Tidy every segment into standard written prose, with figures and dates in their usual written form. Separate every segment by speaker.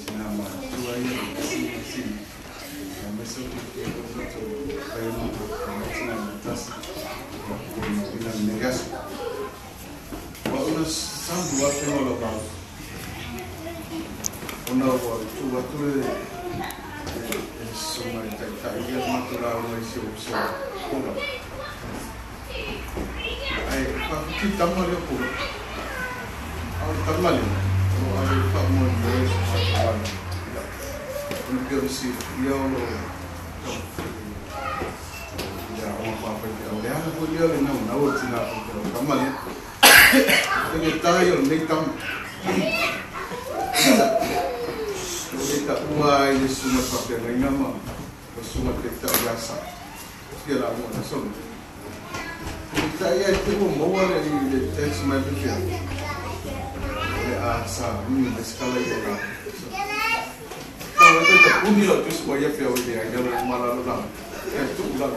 Speaker 1: tina matua ia si ma se o ke o to pai o tina matasi o ina negas wa una sambu a te o ba ona wa tu atu le so mai tai tai ia matura o mai se o so kola ai pa ki tama le ko au tama le o ai fa mo mo o ke o si ia o ia o pa pa o le ana ko ia le na na o tina ko tama le te tai o nei tam o ta ua i le suma papelega ma o suma te taʻiasa fia laua na solo taʻi ai te ua maua le i le text mai le fia le a sa ni le skala i la tau te tapuni lo tusi wa ia fia o le ai le mala lo la e tu la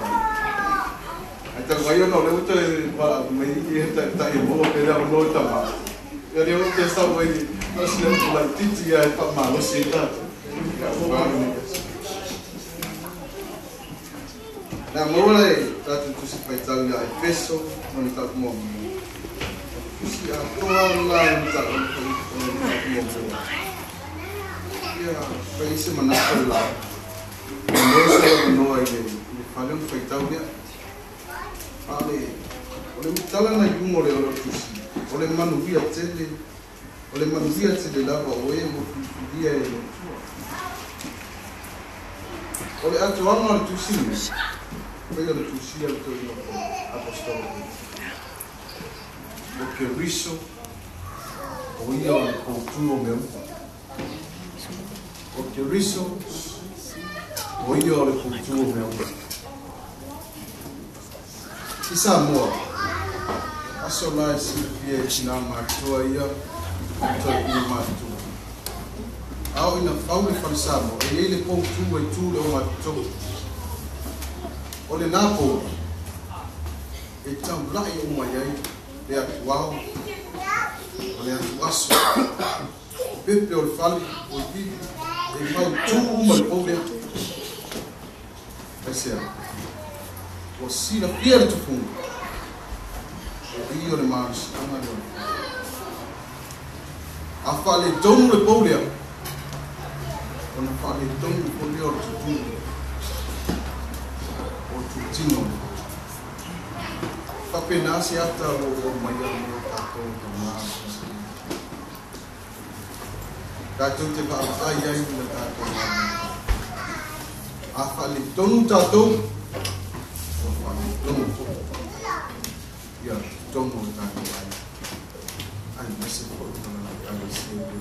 Speaker 1: ai ta vai no le uta pa mai i ta ta i mo pe la no ta ma ia le o te sa vai no se le la titi ia pa ma lo se ta Na maua le tātou tusi paitau ia Efeso ma le tātou mua. Tusi atoa la le tātou mua. Ia fai se manatu la. Mo se noa i le fale o faitau ia. Ale o le tala na iuga o le o tusi. O le manuia tele. O le manuia tele lava o e mo filifilia e le Atua. O le atoaga o le tusi nei. Pei o le tusia le toeaina apostolo. O Keriso, o ia o le poutu o mea uma. O Keriso, o ia o le poutu o mea uma. I Samoa, aso la e silafia e tinā matua ia, o toeaina matua. Ao ina fau le fale Samoa, e iai le poutu e tu le o matutonu. O le nā pou, e taulai o mai ai le atu ao, o le atu aso. O pepe o le fale, o i vivi, e mautū uma le pou lea. Ai sea, ua silafia le tufuga, o i o le malosiaga lea o le fale. A faaletonu le pou lea, ona faaletonu foi lea o le tutuga, o tutino. Faapena se ata o lo o mai ai mo tātou tamā. Tātou te vaavaai ai ma tātou māmā. A faaletonu tātou, ua faaletonu foi ia tonu o tātou ai. Ai maise foi ma le ekalesia i le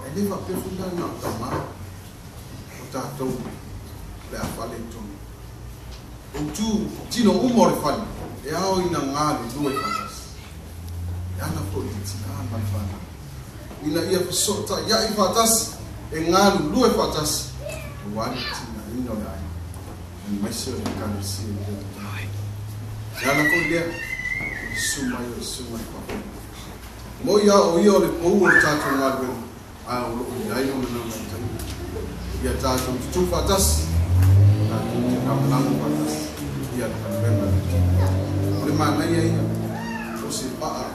Speaker 1: Ai le faapea foi la na o tamā o tātou le a faaletonu. O tu tino uma o le fale, e ao ina ngā le lua i faatasi. E ana foi le tinā ma le fanau. Ina ia fesootaiaʻi faatasi, e galulue faatasi, auā le atinaeina o le aiga, aemaise o le ekalesia i lea tulaga. E ala foi lea, o le susu mai o le susuga i fafo. Mo ia o ia o le pou o le tatou galuega, ae o loo i ai ona naunautaiga. Ia tatou tutū faatasi, tatou te lagolago faatasi ia le galuega le Atua. O le manaia ia o se vaa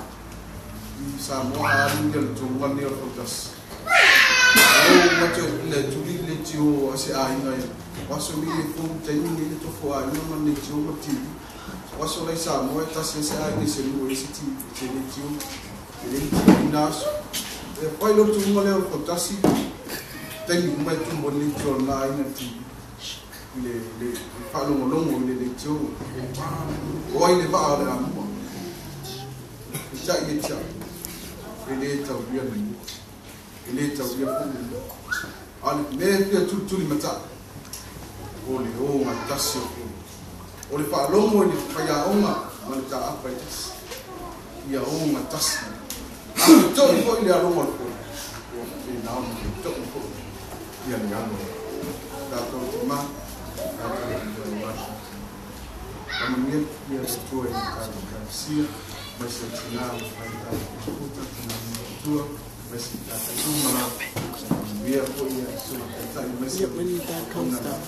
Speaker 1: i Samoa a alu ia le toluga lenei o le fautasi. O matou le tuli le tio a se aiga ia. O aso nei e fou taimi nei le tofo aiga ma le tio ma TV. O aso la i Samoa e tasi ai se aiga i se lua ai se TV se le tio e le tio i na aso. E fai lo toluga lea o le fautasi taimi uma e tumu ai le tio a lena aiga TV i le le faalogologo i le leitio o ai le vaa o le amua. Peitai e te au, e lē taulia le mua, e lē taulia foi le lua. A o le mea e fia tulituli mataʻi, o le ogatasi o fono. O le faalogo i le faiaoga ma le taapa e tasi, ia ogatasi. A fetoʻi foi le aloga o le fono, ua faapena ona fetoʻi foi ia le alo o tatou tamā, tatou te Faamanuia ia le Atua i le tatou Ekalesia, aemaise o tinā ua fai i tatou mafuta, tinā ma matua,
Speaker 2: Yep, when that comes down.